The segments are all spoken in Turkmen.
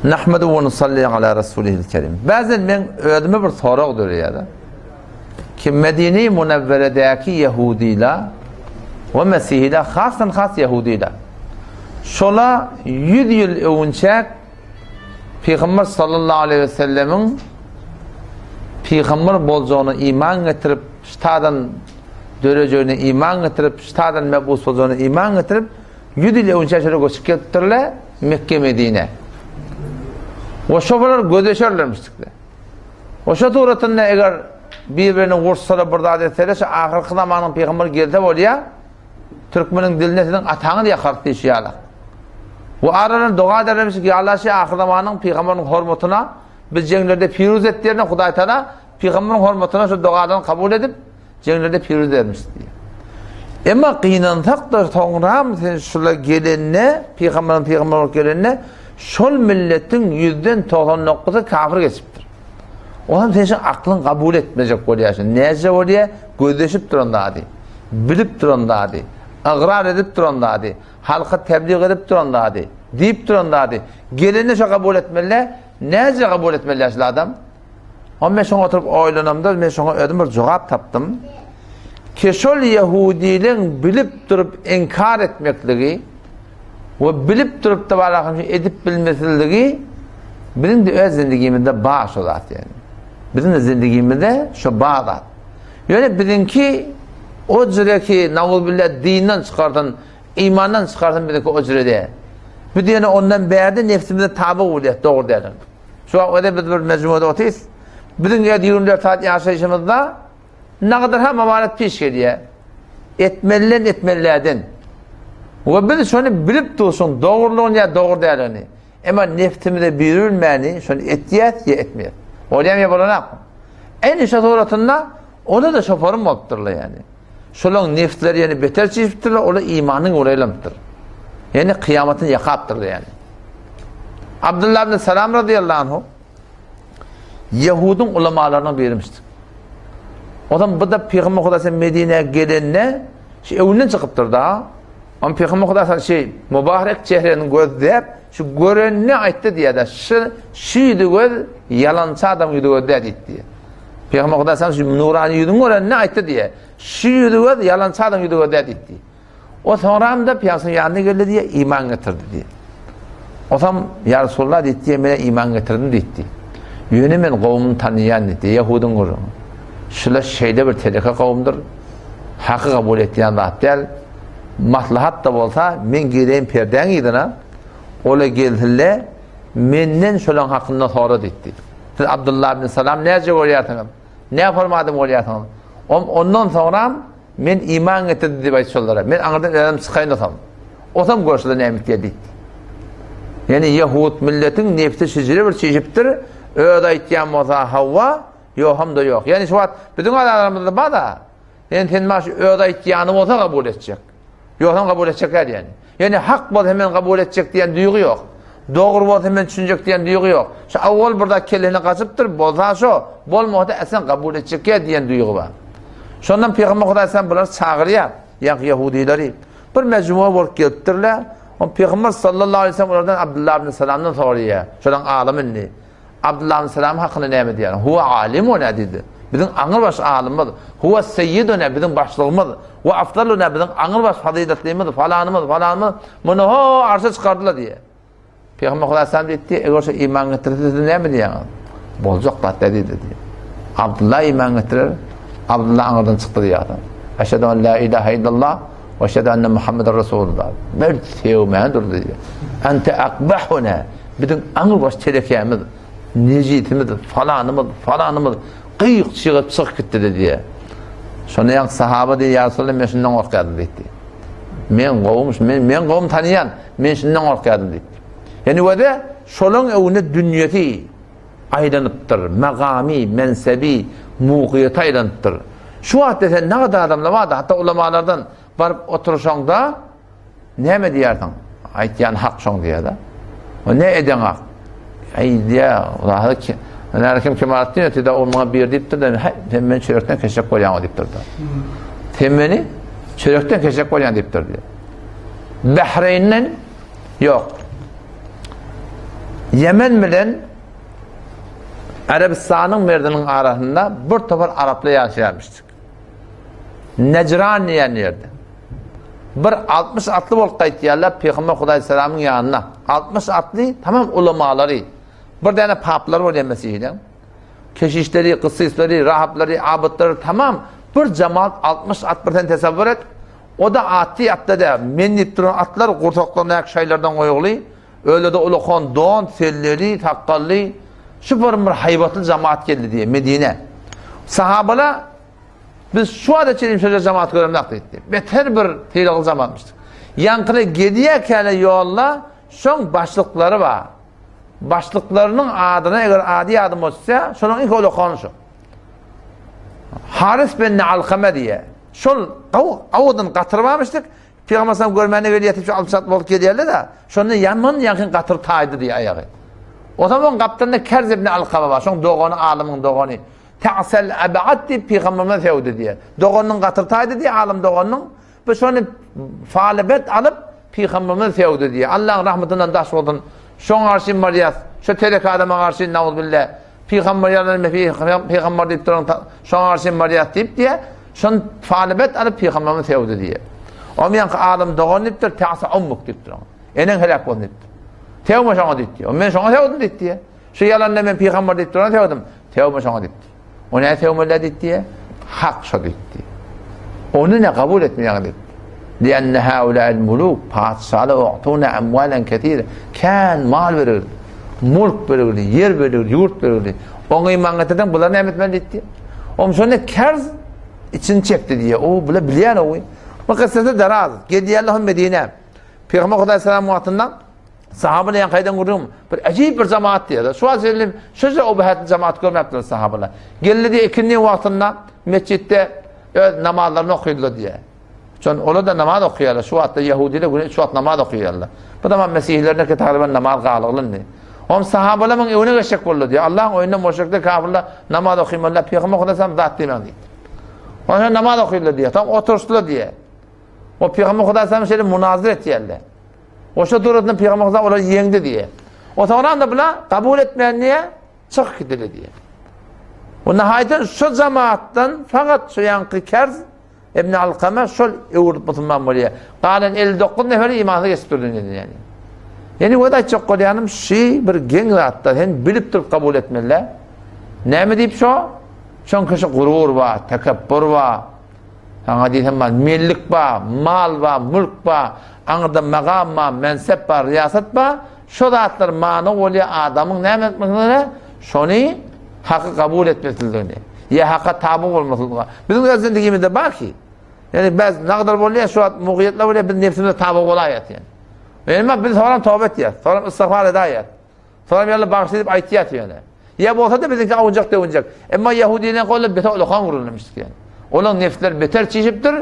Nahmedu we nusalli ala rasulihil kerim. Bazen men özüme bir sorag döreýär. Ki Medine-i Munewweredäki ýehudylar we mesihiler, hasdan has ýehudylar. Şola 100 ýyl öwünçäk Pygamber sallallahu aleýhi we sellemiň pygamber boljagyna iman getirip, ştadan dörejegine iman getirip, ştadan mebus boljagyna iman getirip, 100 ýyl öwünçä şöyle göçüp gelipdirler Mekke-Medine. We şofalar gözleşerlermişdikler. We şo suratynda eger bir-birini wursalar bir zat etseler, şu ahyrky zamanyň pygamberi gelse bolýar, türkmeniň dilinde siziň ataňyz ýakarys diýşi ýaly. We aralarynda doga ederlermişik, ýa Allah şu ahyr zamanyň pygamberiniň hormatyna biz jeňlerde piruz et diýerine Hudaý Taala pygamberiň hormatyna şu dogadan kabul edip, Jeňlerde piruz bermiş diýýär. Emma gynansak-da soňram sen şula gelende, pygamberiň pygamber bolup gelende şol milletiň ýüzden 99-y kafir geçipdir. Onam sen şu aklyň kabul etmejek bolýar. Näce bolýar? Gözleşip duran zady, bilip duran zady, ygrar edip duran zady, halka tebliğ edip duran zady, diýip duran zady. Gelende şo kabul etmeli, näce kabul etmeli şol adam? Onda men şoňa oturyp oýlanamda, men şoňa özüm bir jogap tapdym. Ki şol ýehudileň bilip durup inkar etmekligi we bilip durup da barahym edip bilmesizligi biziň de öz zindigimizde bar şo zat ýani. Biziň de zindigimizde şo bar zat. Ýöne biziňki o jüreki nauzbillah dinden çykarsyn, imandan çykarsyn biziňki o jüre däl. Biz ýene ondan bärde nefsimize taby bolýas, dogry däl. Şu wagt öde biz bir mejmuada otyrys. Biziň ýa 24 saat ýaşaýşymyzda nagadyr hem amanet piş gelýär. Etmelilen etmelilerden. We biz şony bilip dursun dogrulygyny ýa dogry dälini. Emma neftimize birülmäni şony etýäs ýa etmeýäs. Bolýar ýa bolanak. Eýni şo suratynda onda da şofarym bolupdyrlar ýani. Şolaň neftleri ýene beter çişipdirler, olar imanyň uraýlanypdyr. Ýani kyýamatyny ýakapdyrlar ýani. Abdullah ibn Salam radıyallahu anhu Ýehudyň ulamalarynyň birimişdir. Odan bu da Pygamber Hudaý Medinä gelende şu öwünden çykypdyr da. Am Pygamber Hudaý şey mübarek çehresini gözläp, şu görenini aýtdy diýýär-de, şu şu ýüzi göz ýalançy adam ýüzi göz däl diýdi. Pygamber Hudaý sen şu nurany ýüzüni görenini aýtdy diýýär. Şu ýüzi göz ýalançy adam ýüzi göz däl diýdi. O soňram da Pygamber ýanyna geldi diýýär, iman getirdi diýýär. Osam ýa Resulullah diýdi, diýýär, men iman getirdim diýdi. Ýöne men gowumyny tanýan diýdi, Ýehudyň gürrüňi. Şular şeýle bir teleke gowumdyr. Haky kabul etýän zat däl. Maslahat-da bolsa, men geleýin perdäň yzyna, ola gelsinle, menden şolaň hakynda sora diýdi. Siz Abdullah ibn Salam näce görýärsiňiz? Näme forma adam görýärsiňiz? Ondan soňram men iman getirdim diýip aýt şolara. Men aňyrdan özüm çykaýyn osam. Osam görşüler näme etýär diýdi. Ýani ýehud milletiň nefsi şijire bir çişipdir. Öz aýtýan bolsa hawa, ýoham da ýok. Ýani şu wagt biziň aralarymyzda bar-da. Ýani sen maş öz aýtýany bolsa kabul etjek. Ýogsam kabul etjek däl ýani. Ýani hak bolsa men kabul etjek diýen duýgy ýok. Dogry bolsa men düşünjek diýen duýgy ýok. Şu awwal bir zat kellesine gaçypdyr, bolsa şo, bolmasa esen kabul etjek ýa diýen duýgy bar. Şondan Pygamber Hudaý sen bulary çagyrýar, ýa ýehudileri. Bir mejmua bolup gelipdirler. On Pygamber sallallahu aleyhi ve sellem olardan Abdullah ibn Salamdan soraýar. Şolaň alymy indi. Abdullah ibn Salam hakynda näme diýýär? Huwa alimuna diýdi. Biziň aňrybaş alymymyz, huwa seýýiduna biziň başlygymyz, we afdaluna biziň aňrybaş fazyletlimiz, falanymyz, falanymyz, muny ho arşa çykardylar diýýär. Pygamber Hudaý sallam diýdi, eger şu iman getirse siz näme diýýäňiz? Boljak zat diýdi diýdi. Abdullah iman getirer, Abdullah aňyrdan çykdy diýýär. Eşhedü en la ilaha illallah we eşhedü enne Muhammeden Resulullah. Bir sevmän durdy diýýär. Ente akbahuna Biziň aňrybaş telekämiz, nejisimiz, falanymyz, falanymyz gyýyk-çygyp çykyp gitdi-de diýýär. Şonda ýaňky sahaba diýýär, Ýa Resulallah, men şundan gorkýardym diýdi. Men gowumyş, men, men gowum tanýan, men şundan gorkýardym diýdi. Ýani wede şolaň öwünde dünýesi aýlanypdyr, magamy, mensebi, mugyýeti aýlanypdyr. Şu wagt sen nagada adamlar bardy, hatda ulamalardan baryp oturyşaňda, Näme diýersiň? Aýtýan hak şoň diýýär-de. O ne eden hak? Aý diýýär, Hudaý ki, Näre kim Kemaletdin ötüde o muňa bir diýipdir-de, haý, sen meni çörekden keşek bolýaň diýipdir-de. Sen meni çörekden keşek bolýaň diýipdir diýýär. Bahreýnden ýok. Ýemen bilen Arabystanyň merdiniň arasynda bir topar araplar ýaşaýarmyşdyk. Nejran diýen ýerde. Bir 60 atly bolup gaýtýarlar Pygamber Hudaý salamyň ýanyna. 60 atly tamam ulamalary. Bir däne paplar bolýar Mesihden. Keşişleri, gysysleri, rahaplary, abytlary tamam bir jemaat 60 at bir sen tesewwür et. O da atly atda da men diýip duran atlar gursaklaryndaky şaýlardan goýugly. Öyle-de ulakan don, selleli, sakgally, şu bir bir haýbatly jemaat geldi diýe Medine. Sahabalar biz şu wagta çenli şeýle jemaat göremzok diýdi. Beter bir sylagly jemaatmyşdyk. Ýaňkyna gelýärkäle ýolda şoň başlyklary bar. Başlyklarynyň adyna eger ady ýadyma düşse, şonuň iň ulakany şu. Haris bin Alkame diýe. Şol awadan gatyr barmyşdyk. Pygamber sallam görmäne gelýär diýip şu alçak bolup gelýärler-de. Şonda ýaman ýakyn gatyr taýdy diýýär aýagy. O zaman gapdalynda Kerz ibn Alkama bar. Şoň dogany, alymyň dogany. Ta'sel ab'ad diýip pygamberimize söwdi diýýär. Doganynyň gatyr taýdy diýýär, alym doganynyň. Bu şony falibet alyp pygamberimize söwdi diýýär. Allahyň rahmetinden daş bolsun. Şoň garşy barýas. Şu terek adama garşy nauzbillah. Pygamber ýalan pygamber diýip duran şoňa garşy barýas diýip diýýär. Şon falibet alyp pygamberimizi söwdi diýýär. Omýanky alym dogan diýipdir, ta'sa ummuk diýipdir oňa. Eneň heläk bolsun diýipdir. Söwme şoňa diýipdir. Men şoňa söwdüm diýipdir. Şu ýalanda men pygamber diýip duran söwdüm. Söwme şoňa diýipdir. O näme söwmeli diýipdir? Hak şo diýipdir. Ony ne kabul etmeýär diýipdir. Lianne haula'il muluk patyşalar u'tuna amwalan kesire. Kän mal berildi. Mulk berildi, ýer berildi, ýurt berildi. Oňa iman getirseň bular näme etmeli diýdi. Oň şonda kerz içini çekdi diýe. O bile bilýän o. Bu kyssasy daraz. Gelýärler hem Medine. Pygamber Hudaý salam wagtynda Sahabalar ýaňky aýdan gürrüňim bir äjip bir jemaat diýýär. Şu wagt şeýle şeýle obahatly jemaat görmäpdir sahabalar. Geldi diýe ikindi wagtynda mesjitde öz namazlaryny okydylar diýýär. Şon olar da namaz okaýarlar. Şu wagtda ýahudiler güne üç wagt namaz okaýarlar. Bu zaman mesihilerde tagryban namaz galygylyndy. Om sahabalar muň öňüne geçjek boldy diýýär. Allahyň öýünde müşrikler kafirler namaz okymalylar. Pygamber Hudaý zat diýmäň diýdi. Olar namaz okydylar diýýär. Soň oturyşdylar diýýär. O Pygamber Hudaý şeýle munazir etýärler. Oşa duratynda Pygamber Hudaý olary ýeňdi diýe. O soňra da bula kabul etmeýän diýe, çyk gidili diýe. O nahaýdan şu jamaatdan fakat şu ýanky Kerz ibn Alkama şol öwrülip musulman bolýar. Galan 59 neferi imansyz geçip durdy ýani. Ýani o da aýtjak bolýanym şi bir geň zatda sen bilip durup kabul etmeli. Näme diýip şo? Çünki şu gurur bar, tekebbur bar. Saňa diýsem bar, mellik bar, mal bar, mülk bar, aňyrda magam bar, mensep bar, riýasat bar. Şo zatlar many bolýar adamyň näme etmesine, şony haky kabul etmesligini, ýa haka taby bolmaslygyna. Biziň öz zindigimizde bar ki, ýani bäz nagdar bolýar, şu wagt mugyýetler bolýar, biz nebsimize taby bolaýýas ýani. Emma biz soňam toba etýäs, soňam istigfar edäýýäs. Soňam ýaly bagşy diýip aýtýas ýöne. Ýa bolsa-da biziňki awunjak-döwünjek. Emma ýahudynyň goly beter ulakan gurulmyş diýen. Olaň nefsleri beter çişipdir,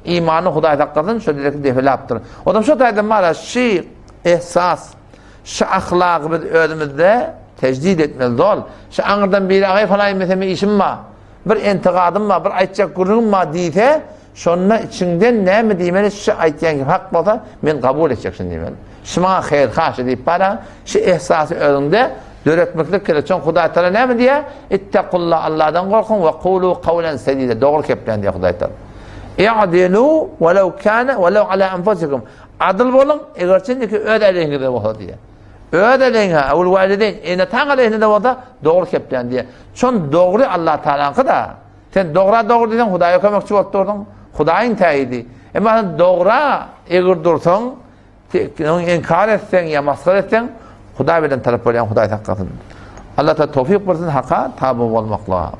imany Hudaý saklasyn şo derek defelapdyr. Odam şo taýdan mara şi ehsas, şi ahlagy biz özümizde tejdid etmeli dol. Şi aňyrdan biri agaý falaý meseme işim bar. Bir entikadym bar, bir aýtjak gürrüňim bar diýse, şonda içiňden näme diýmeli, şu aýtýan gep hak bolsa, men kabul etjek şuny diýmeli. Şu maňa haýyr-haşy diýip bara, şu ehsasy özüňde döretmeklik gerek. Çünki Hudaý Taala näme diýýär? Ittakullah, Allahdan gorkuň we kulu kawlen sedide, dogry kepläň diýýär Hudaý Taala. I'dilu walaw kana walaw ala anfusikum. Adyl boluň, egerçe öz aleýhiňizde bolsa diýýär. Öz aleýhiňe, awul walideýn, ene-ataň aleýhine-de bolsa, dogry kepläň diýýär. Şon dogry Allah Taalaňky-da. Sen dogra dogry diýseň Hudaýa kömekçi bolup durdyň. Hudaýyň täýidi. Emma sen dogra eger dursaň, ony inkar etseň ýa masgara etseň, Hudaý bilen talap bolýaň, Hudaý saklasyn. Allah Taala towfik bersin haka taby bolmaklyga.